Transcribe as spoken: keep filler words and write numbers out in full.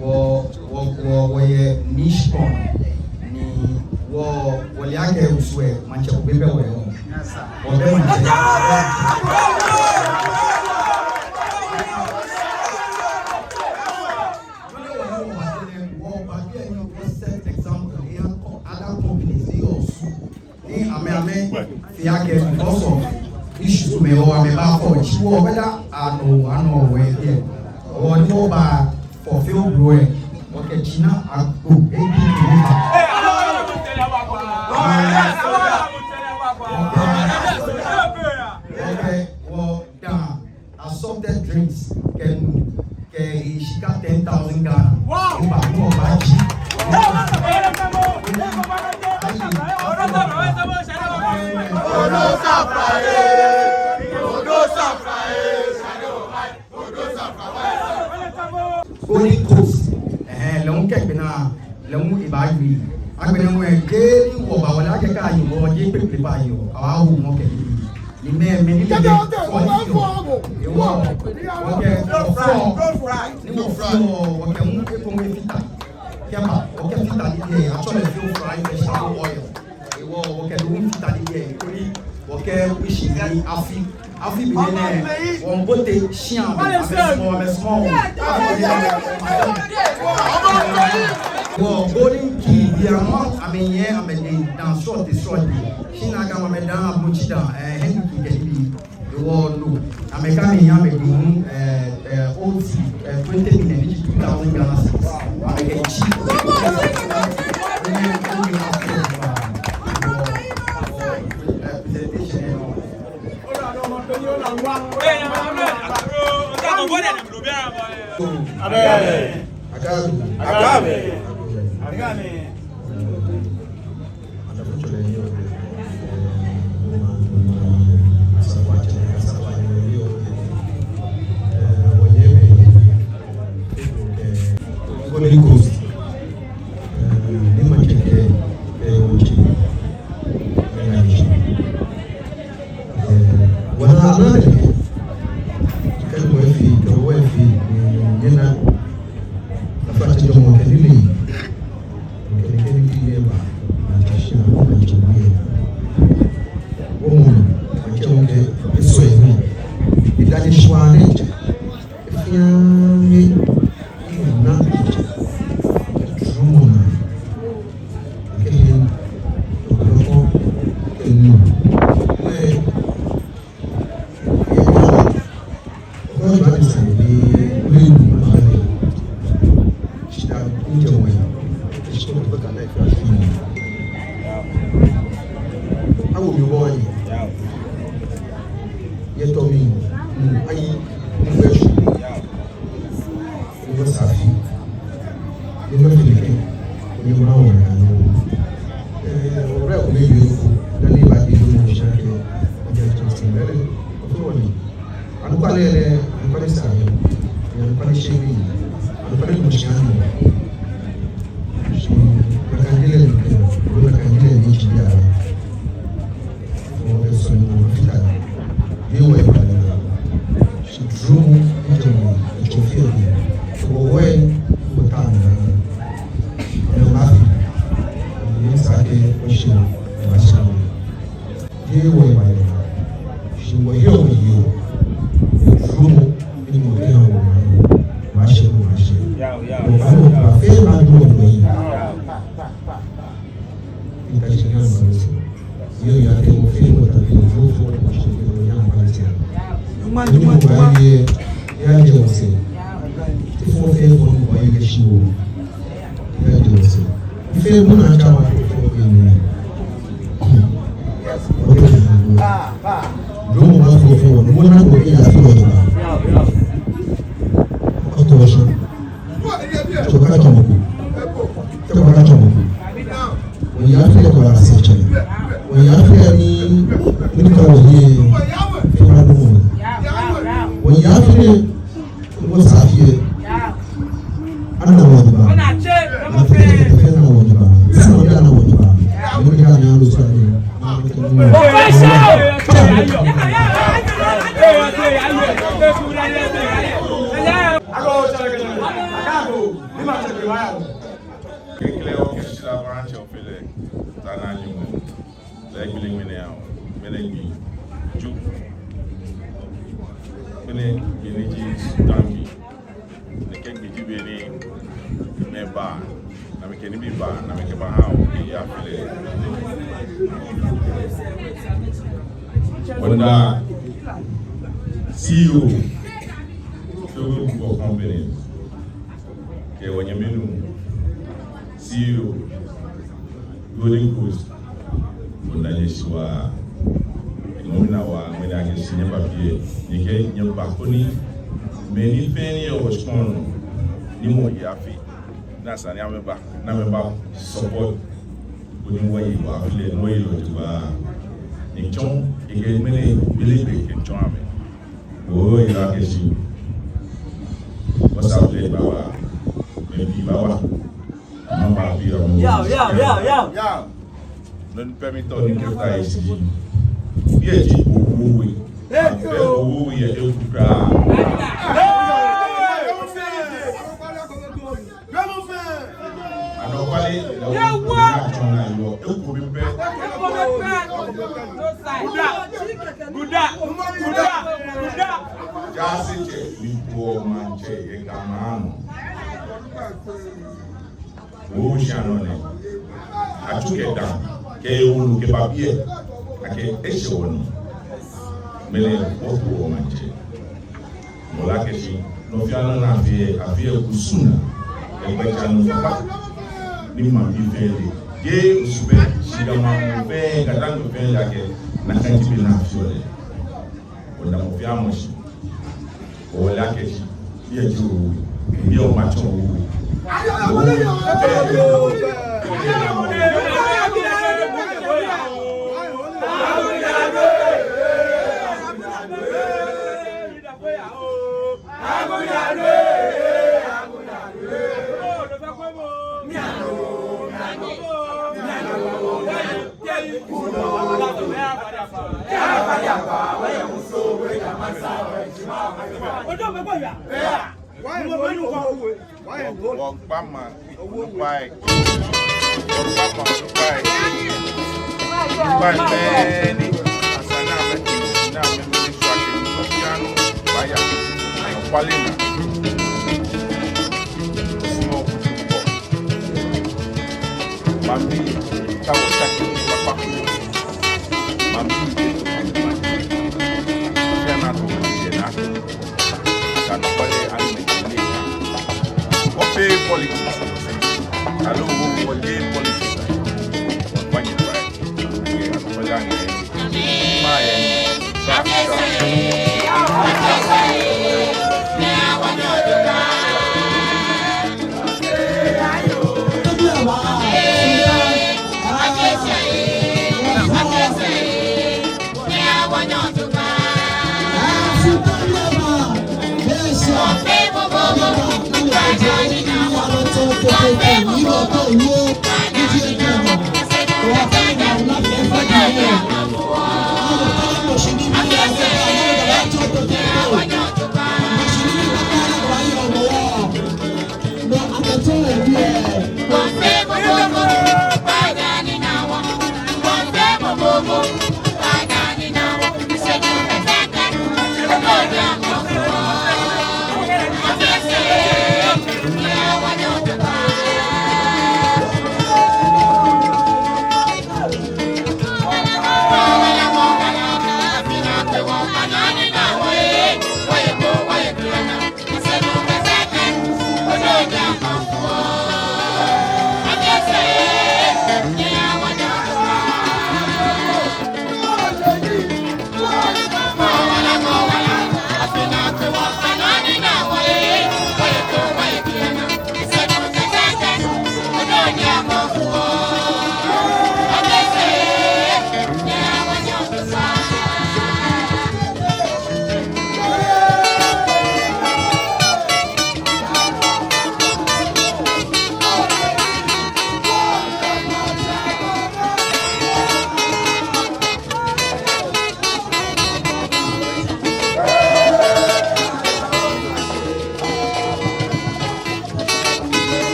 Wɔ, wɔ, wɔ, wɔyɛ Nishpon ni wɔ, wɔle akɛ Osu lɛ, maŋtsɛ ko bɛ wɔyɔɔ. Wɔbɛ maŋtsɛ. Wɔ, wɔ, wɔ set example, eyaakɔ other companies ni yɔɔ Osu. Ni amɛ, amɛfee akɛ because of issues komɛi hewɔ amɛbaafɔ tsi wɔ whether anɔ, anɔ wɔ yɛ. Wɔ ni wɔba for field bro lɛ, wɔkɛ China Agbo A P P ni ba. Wɔkɛ, wɔkɛ wɔ daa assorted drinks kɛ nu kɛ shika ten thousand Ghana. Wow! Oba, oba, oba. Golden Coast. Ɛhɛɛ, lɛ hu kɛ gbɛ naa. Lɛ hu ebaawie. Agbɛnɛ hu lɛ, kɛ ni wɔba wɔle akɛ kɛ ayi wɔ, jeee kpekple pɛ ayi wɔ. Awo mɔ kɛ ni. Ni mɛi, mɛi ni lɛ fɔ ni fɔ. Ewɔ, wɔkɛ, wɔfɔ. Ni wɔfɔ, wɔkɛ hu eko hu efata. Kɛba, wɔkɛ fata ni lɛ, atsɛɔ lɛ field fry vegetable oil. Ewɔ, wɔkɛ lɛ hu fata ni lɛ, koni wɔkɛ wishi ni afi. Afi be nɛɛ, wɔmiibote shia, amɛ small, amɛ small. Wɔ Golden King, Yɛ amɛ, amɛyɛ amɛdɛŋ daa srɔtoi srɔtoi. Shi nakai amɛdɛŋ, ablotsiri daa, eh, hɛn kɛkɛ ni bi. Ewɔ no. Amɛkɛ amɛyɛ amɛdɛŋ, eh, eh, O T, eh, twenty million, which is two thousand Ghana cedis. Amɛkɛ tsi. Eh, presentation, eh, no. Amen. Amen. Holy Ghost. Eh, ni maŋtsɛ kɛ, eh, wɔtsɛ. Eh, wɔna, ana lɛ. Kɛ mɔ efee, kɛ wɔ efee, eh, nyɛna. Nafa tsɛ jɔɔmɔ kɛ nilee. Kɛ, kɛ nilee ba. Maŋtsɛ shi, maŋtsɛ wie. Wɔmɔ, maŋtsɛ wɔkɛ, esɔ ehe. Idani shwa ne. Efia mi na drumɔ na. Kɛ hin, lɔkɔ, kɛ nu. Wɛ, yɛ ka, kɔ ba ni sa ni, wɛ nu ma ba ni. Shida, njɛ wɛ. Shida, bɛ ka na, awo mi wɔ ni. Yɛ tɔ mi, nu, ayi, nu bɛ su. Ni wɔsɛɛ afi. Ni wɔfee nɛkɛ. Ni wɔna wɔna nɔ. Eh, wɔbɛ ko ni yɔɔ ko. Dani ba di lɛ mɔ sha kɛ. Ɔjɛ tɔ si mɛlɛ. Ɔfɔ wɔ ni. Anɔkwale lɛ, anɔkwale sa yɛ. Anɔkwale shi mi. Anɔkwale mɔ shi anɔ. Shi, nakai ji lɛ nɛkɛ. Nakai ji lɛ ni ji ya. Wɔ bɛ sɔlemɔ fita. Yɛ wɔ yɛ ba lɛ. Shi dromɔ, njɛ mɔ, etsɔ fɛɛ ni. Wɔ wɛ, wɔ ta na. Ni ma fi. Ni sa kɛ, wɔ shi, wɔ shi. Yɛ wɔ yɛ ba lɛ. Shi wɔ yɛ wɔ yɛ. Dromɔ, ni mɔ kɛ wɔ ma. Ma shi, ma shi. Wɔ ba lɛ, wɔ ba fɛɛ ba lɛ wɔ yi. Nta shi ni a ma shi. Yɛ ya kɛ mɔ fɛɛ mɔ ta bi mɔ fɛɛ mɔ ta shi kɛ mɔ ya ma ni tia. Ni mɔ ba yɛ, ya jɛ wɔsɛɛ. Fɔ fɛɛ fɔ mɔ ba yɛ kɛ shi wɔ. Ya jɛ wɔsɛɛ. Fɛɛ mɔ na tsa wa fɔ fɛɛ mɔ. Lɔ mɔ ma fɔ fɛɛ mɔ. Mɔ na ko ya fɔ lɔ tɔ ba. Ɔtɔ wɔ shi. Tso ka tsɔmɔ ko. Tso ka tsɔmɔ ko. Wɔya fɛɛ kɔ la se tsɛ. Wɔya fɛɛ ni, ni ka wɔye. Fɛɛ wa do mɔ. Wɔya fɛɛ ni wɔsɛɛ fɛɛ. Ana wɔ ba. Ana fɛɛ, fɛɛ ana wɔ ba. Sɛ wɔ ana wɔ ba. Wɔ ya ni alo sa ni. Kɛkɛ lɛ wɔkɛ shila baŋ tsɛ ofele. Tana nyumu. Lɛ gbele ŋmɛnɛ ya. Ŋmɛnɛ gbi. Ju. Ŋmɛnɛ gbi ni ji dangi. Nɛkɛ gbi ji be ni mɛi ba, ni amɛkɛ nibii ba, ni amɛkɛba ha wɔ, ni ya fɛɛ lɛ. Wɔnda C E O, Togo Group of Companies, kɛ wɔnyɛmi nuu, C E O, Golden Coast, Wɔnda nyɛ shi waa. Mɔ mina waa, mɛni akɛ shi nyɛba biɛ. Nyɛkɛ nyɛba koni mɛi ni fɛɛ ni yɔɔ wɔshikpɔŋ nɔ, ni mɔ yi afi, ni esa ni amɛba, ni amɛba support. Koni wɔyi wɔ afi lɛ, ni wɔyi lɔ jogbaŋŋ. Ni tsɔŋ, ekɛ mɛni, belebe kɛ tsɔŋ amɛ. Wɔyi lɔ akɛ shi. Wɔsɛɛ afi lɛ baawa. Mɛi pii baawa. Mama bi ɔmɔ. Yao, yao, yao, yao. Nɔ ni pɛ mitɔ ni kɛta yɛ shi. Yɛ ji owowe. Abɛ owowe yɛ eku kwraa. Anɔkwale, yɛ wa. Tsɔɔ naa yɔ, eku bi pɛ. Eku bi pɛ. Guda, guda, guda, guda. Jaasetsɛ, ni po maŋtsɛ, yɛ Ga maŋ nɔ. Owo shia nɔ nɛ. kɛ daa, kɛ ewolo kɛba biɛ, akɛ eshɛ wɔnɔ. Mɛni wɔkɛɔ maŋtsɛ. Mɔ lɛ kɛɛ shi, nɔ fɛɛ nɔ ni afeɔ, afeɔ kusum naa. Egbɛjianɔ kpakpa ni maŋbii fɛɛ le. Jeee Osu pɛ, shi Ga maŋ fɛɛ, Ga-Dangme fɛɛ le akɛ, nakai ji bɔ ni afeɔ lɛ. Wɔnaa mɔ fɛɛ mɔ shi. Ole akɛ shi, biɛ ji owe, biɛ omaŋtsɛ owe. Wɔgba maŋ onukpai. Wɔgba maŋ onukpai. Onukpai fɛɛ ni esa ni amɛtee, ni amɛmɛ ni sɔ akɛ nɔ fɛɛ nɔ baaya. Anɔkwale naa. Osumɔ kuti bɔ. Maŋbii, tawo taki kpakpa. Maŋbii, fɛɛ naa to, fɛɛ naa to. Anɔkwale, amɛ ni wɔfee politics. Aloo wɔfee politics.